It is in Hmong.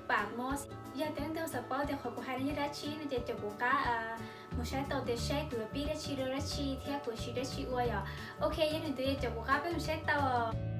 Pam Moos. Yog tias leej twg xav paub tias qhov kuv hais no yog dab tsi no ces caum kuv qab mus saib tau tias saib kuv yuav pib dab tsi rau dab tsi thiab kuv siv dab tsi ua yom. Ok, yog li ntawd ces caum kuv qab peb mus saib tau.